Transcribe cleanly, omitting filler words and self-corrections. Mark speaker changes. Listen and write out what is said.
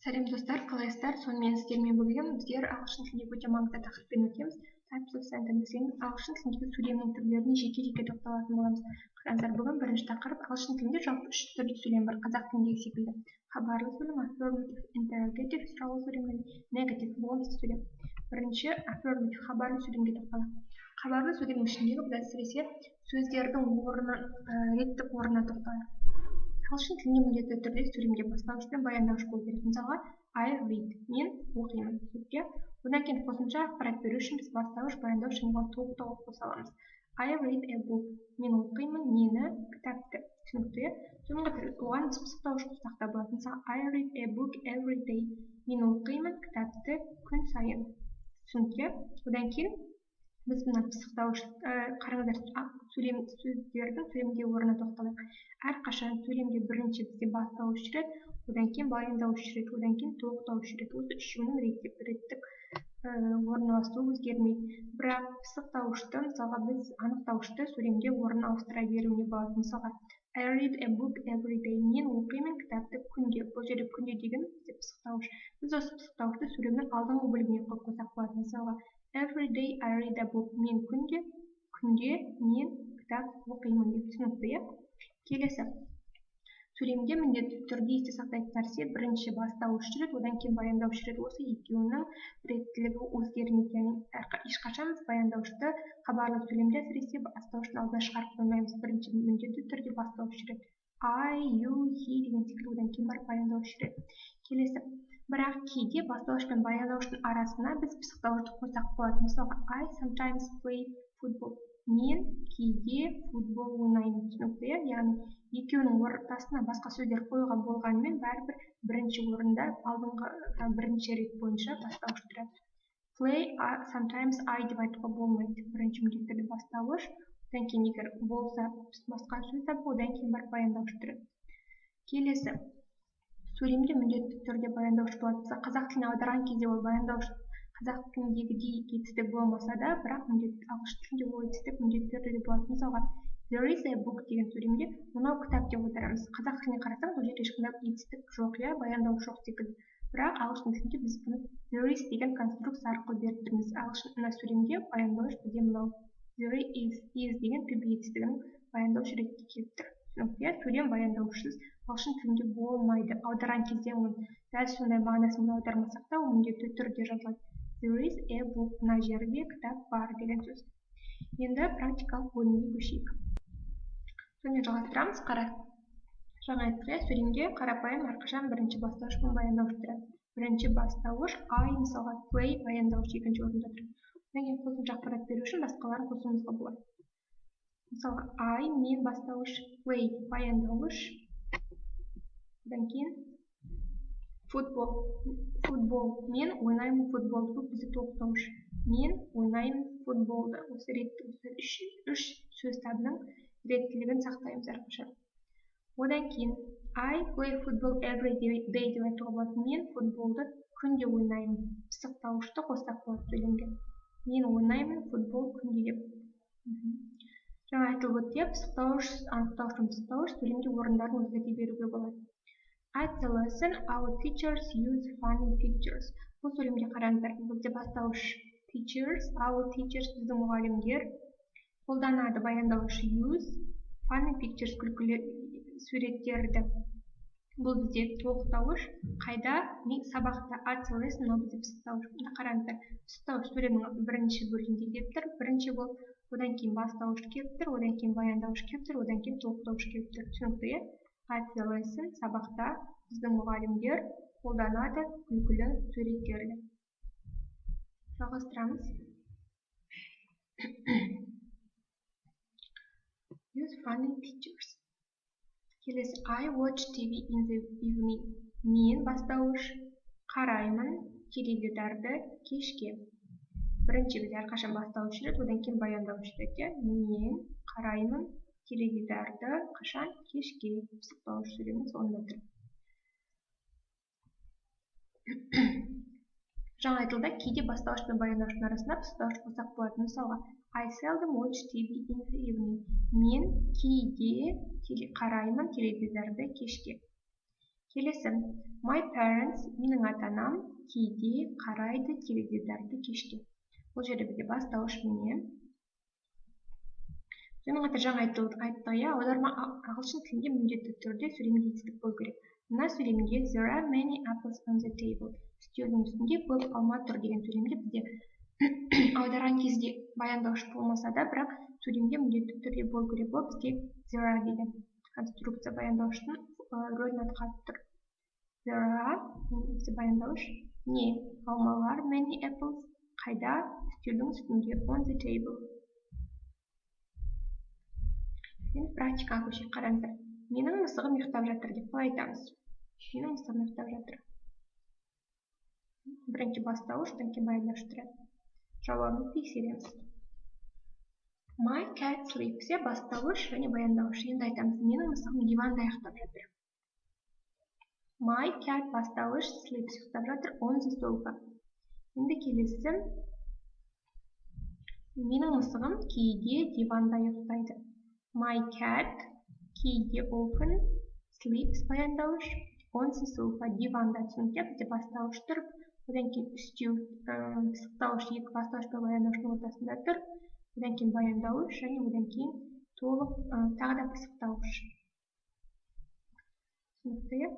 Speaker 1: Сәлем, достар, қалайсыздар? Сонымен, сіздермен бүгін біздер ағылшын тіліндегі өте маңызды тақырыппен өтеміз. Types of sentence, яғни ағылшын тіліндегі сөйлемнің түрлеріне жеке-жеке тоқталатын боламыз. Қараңыздар, бүгін бірінші тақырып. Ағылшын тілінде жалпы үш түрлі сөйлем бар, қазақ тіліндегі секілді. Хабарлы сөйлем, affirmative, interrogative, сұраулы сөйлем және negative, болымсыз сөйлем. Бірінші affirmative, хабарлы сөйлемге тоқталайық. Хабарлы сөйлемнің ішіндегі біз әсіресе сөздердің орны, реттік орнына тоқталайық. Ағылшын тілінде міндетті түрде сөйлемде бастауыш пен баяндауыш болу керек. Мысалға, I read, мен оқимын. Иә? Одан кейін қосымша ақпарат беру үшін біз бастауыш, баяндауыш және оған толықтау қоса аламыз. I read a book. Мен оқимын нені? Кітапты. Түсінікті, иә? Сонымен қатар оған біз пысықтауыш қоссақ та болады. Мысалы, I read a book every day. Мен оқимын кітапты күн сайын. Түсінікті, иә? Одан кейін біз мына пысықтауыш, қараңыздар, сөйлем, сөздердің сөйлемде орнына тоқталайық. Әрқашан сөйлемде бірінші бізде бастауыш жүреді, одан кейін баяндауыш жүреді, одан кейін толықтауыш жүреді. Осы үшеуінің реттік орналасуы өзгермейді. Бірақ пысықтауышты, мысалға, біз анықтауышты сөйлемде орнын ауыстыра беруіне болады. Мысалға, I read a book every day. Мен оқимын кітапты күнде. Бұл жерде күнде деген бізде пысықтауыш. Біз осы пысықтауышты сөйлемнің алдыңғы бөлігіне қойып қойсақ болады. Мысалға, every day I read a book. Мен күнде, күнде мен кітап оқимын деп. Түсінікті, иә? Келесі. Сөйлемде міндетті түрде есте сақтайтын нәрсе: бірінші бастауыш жүреді, одан кейін баяндауыш жүреді. Осы екеуінің реттілігі өзгермейді. Яғни ешқашан біз баяндауышты хабарлы сөйлемде әсіресе бастауыштың алдына шығарып қоймаймыз. Бірінші міндетті түрде бастауыш жүреді. I, you, he деген секілді, одан кейін барып баяндауыш жүреді. Келесі. Бірақ кейде бастауыш пен баяндауыштың арасына біз пысықтауышты қоссақ болады. Мысалға, I sometimes play football. Мен кейде футбол ойнаймын. Түсінікті, иә? Яғни екеуінің ортасына басқа сөздер қоюға болғанымен, бәрібір бірінші орында, алдыңғы бірінші рет бойынша бастауыш тұрады. Play sometimes I деп айтуға болмайды. Бірінші міндетті түрде бастауыш, одан кейін егер болса басқа сөз табу, одан кейін барып баяндауыш тұрады. Келесі. Сөйлемде міндетті түрде баяндауыш болады. Мысалы, қазақ тіліне аударған кезде ол баяндауыш қазақ тіліндегідей етістік болмаса да, бірақ міндетті ағылшын тілінде ол етістік міндетті түрде болады. Мысалға, there is a book деген сөйлемде мынау кітап деп аударамыз. Қазақ тіліне қарасаң, бұл жерде ешқандай етістік жоқ, иә, баяндауыш жоқ секілді. Бірақ ағылшын тілінде біз бұны there is деген конструкция арқылы беріп тұрмыз. Ағылшын мына сөйлемде баяндауыш бізде мынау there is, is деген to be етістігінің баяндауыш ретінде келіп тұр. Түсінікті, иә? Сөйлем баяндауышсыз ағылшын тілінде болмайды. Аударған кезде оның дәл сондай мағынасымен аудармасақ та, ол міндетті түрде жазылады. There is a book. Мына жерде кітап бар деген сөз. Енді практикалық бөлімге көшейік. Сонымен, жалғастырамыз. Қара. Жаңа айттық, иә, сөйлемде қарапайым әрқашан бірінші бастауыш пен баяндауыш тұрады. Бірінші бастауыш I, мысалға, play баяндауыш екінші орында тұрады. Одан кейін қосымша ақпарат беру үшін басқаларын қосуымызға болады. Мысалға, I, мен, бастауыш, play баяндауыш, одан кейін футбол, футбол, мен ойнаймын футбол, бұл бізде толықтауыш. Мен ойнаймын футболды. Осы ретті, осы үш сөз табының реттілігін сақтаймыз әрқашан. Одан кейін I play football every day деп айтуға болады. Мен футболды күнде ойнаймын. Пысықтауышты қоссақ болады сөйлемге. Мен ойнаймын футбол күнде деп. Жаңа айтылып өтті, иә, пысықтауыш, анықтауыш пен пысықтауыш сөйлемде орындарын өзгерте беруге болады. At the lesson, our teachers use funny pictures. Бұл сөйлемде қараңыздар, бізде бастауыш teachers, our teachers, біздің мұғалімдер, қолданады баяндауыш use, funny pictures, күлкілі суреттерді. Бұл бізде толықтауыш. Қайда? Сабақта. At the lesson, мынау бізде пысықтауыш. Мында қараңыздар, пысықтауыш сөйлемнің бірінші бөлігінде келіп тұр, бірінші болып, одан кейін бастауыш келіп тұр, одан кейін баяндауыш келіп тұр, одан кейін толықтауыш келіп тұр. Түсінікті, иә? At the lesson, сабақта біздің мұғалімдер қолданады күлкілі суреттерді. Жалғастырамыз. Use funny pictures. Келесі. I watch TV in the evening. Мен бастауыш қараймын теледидарды кешке. Бірінші бізде әрқашан бастауыш жүреді, одан кейін баяндауыш жүреді, иә? Мен қараймын теледидарды қашан? Кешке. Пысықтауыш сөйлемнің соңында тұр. Жаңа айтылды, кейде бастауыш пен баяндауыштың арасында пысықтауыш қоссақ болады. Мысалға, I seldom watch TV in the evening. Мен кейде қараймын теледидарды кешке. Келесі, my parents, менің ата-анам кейде қарайды теледидарды кешке. Бұл жерде бізде бастауыш міне. Сонымен қатар жаңа айттық, иә, аударма ағылшын тілінде міндетті түрде сөйлемге етістік болу керек. Мына сөйлемде there are many apples on the table. Үстелдің үстінде көп алма тұр деген сөйлемде бізде аударған кезде баяндауыш болмаса да, бірақ сөйлемде міндетті түрде болу керек. Ол бізде there are деген конструкция баяндауыштың рөлін атқарып тұр. There are бізде баяндауыш не? Алмалар, many apples, қайда? Үстелдің үстінде, on the table. Енді практикаға көшейік, қараңыздар. Менің мысығым ұйықтап жатыр деп қалай айтамыз? Менің мысығым ұйықтап жатыр. Бірінші бастауыш, одан кейін баяндауыш тұрады. Жауабымызды тексереміз. My cat sleeps, бастауыш және баяндауыш. Енді айтамыз, менің мысығым диванда ұйықтап жатыр. My cat бастауыш, sleeps ұйықтап жатыр, on the sofa. Енді келесі, менің мысығым кейде диванда ұйықтайды. My cat кейде, often, sleeps баяндауыш, on the sofa, диванда. Түсінікті, бізде бастауыш тұр, одан кейін үстеу пысықтауыш екі бастауыш пен баяндауыштың ортасында тұр, одан кейін баяндауыш және одан кейін толық тағы да пысықтауыш. Түсінікті, иә?